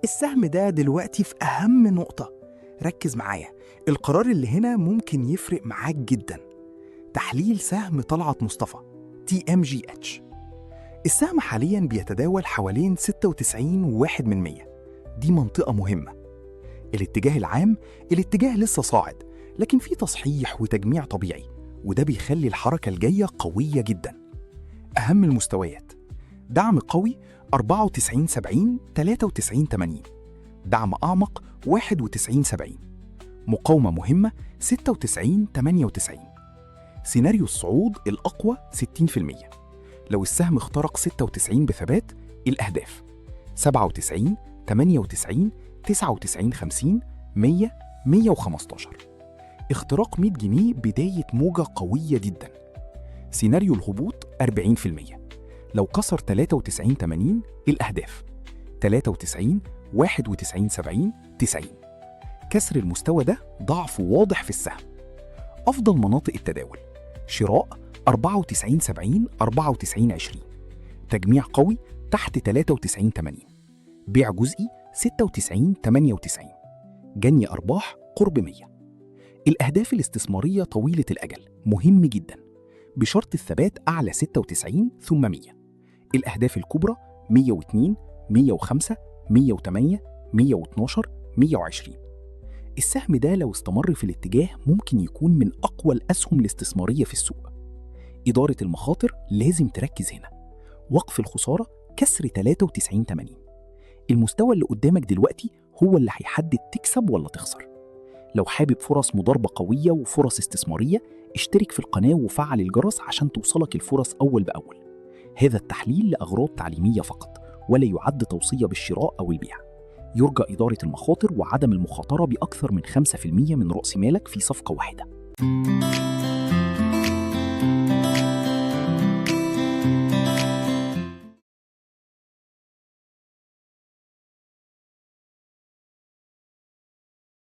السهم ده دلوقتي في أهم نقطة. ركز معايا، القرار اللي هنا ممكن يفرق معاك جدا. تحليل سهم طلعت مصطفى TMGH. السهم حاليا بيتداول حوالين 96.1. دي منطقة مهمة. الاتجاه العام، الاتجاه لسه صاعد، لكن في تصحيح وتجميع طبيعي، وده بيخلي الحركة الجاية قوية جدا. أهم المستويات: دعم قوي 94.70، 93.80، دعم أعمق 91.70، مقاومة مهمة 96.98. سيناريو الصعود الأقوى 60%. لو السهم اخترق 96 بثبات، الأهداف 97، 98، 99، 50، 100، 115. اختراق 100 جنيه بداية موجة قوية جدا. سيناريو الهبوط 40%. لو كسر 93 80، الأهداف 93، 91، 70، 90. كسر المستوى ده ضعف واضح في السهم. أفضل مناطق التداول: شراء 94 70، 94 20، تجميع قوي تحت 93 80، بيع جزئي 96 98، جني أرباح قرب 100. الأهداف الاستثمارية طويلة الأجل مهم جدا، بشرط الثبات أعلى 96 ثم 100. الأهداف الكبرى 102، 105، 108، 112، 120. السهم ده لو استمر في الاتجاه ممكن يكون من أقوى الأسهم الاستثمارية في السوق. إدارة المخاطر لازم تركز هنا. وقف الخسارة كسر 93 80. المستوى اللي قدامك دلوقتي هو اللي هيحدد تكسب ولا تخسر. لو حابب فرص مضاربة قوية وفرص استثمارية، اشترك في القناة وفعل الجرس عشان توصلك الفرص أول بأول. هذا التحليل لأغراض تعليمية فقط، ولا يعد توصية بالشراء أو البيع. يرجى إدارة المخاطر وعدم المخاطرة بأكثر من 5% من رأس مالك في صفقة واحدة.